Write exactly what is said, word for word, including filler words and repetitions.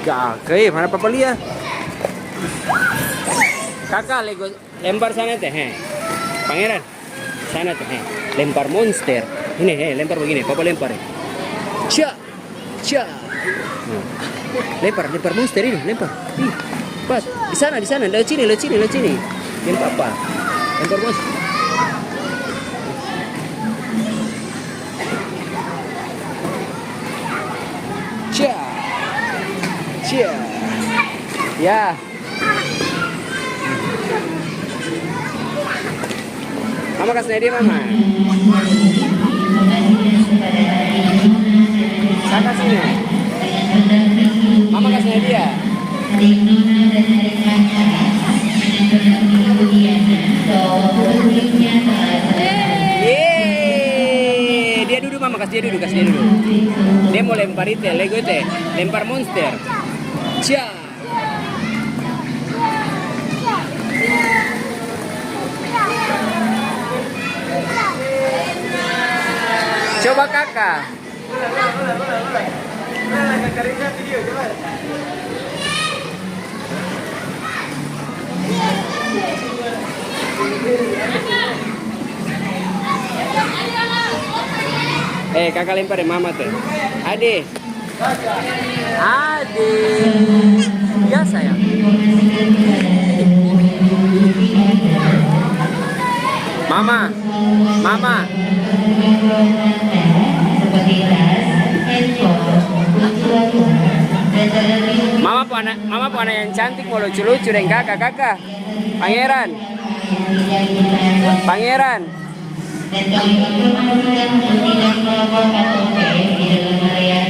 Ya, oke, mana Papa lia? Kaka, lego, lempar sana te, he. Pangeran, sana te, he. Lempar monster. Ini, he, lempar begini, Papa lempar, he. Cia, cia. Nah. Lempar, lempar monster ini, lempar. Ih, pas. Di sana, di sana, lewat sini, lewat sini, lewat sini. Lempar apa? Lempar monster. Cia. Cia. Ya. Mama kas nae dia, Mama. Saka sini. Mama kas nae dia. Yeay. Dia dudu, Mama, kas dia dudu, kas dia dudu. Dia mo lempar ite, lego ite. Lempar monster. Cia. Coba, Kaka. Eh, Kaka lempar deng Mama te. Ade. Ade. Biasa ya? Mama, Mama. Mama pung ana, Mama pung ana yang cantik mo lucu-lucu deng Kaka, Kaka. Pangeran. Pangeran.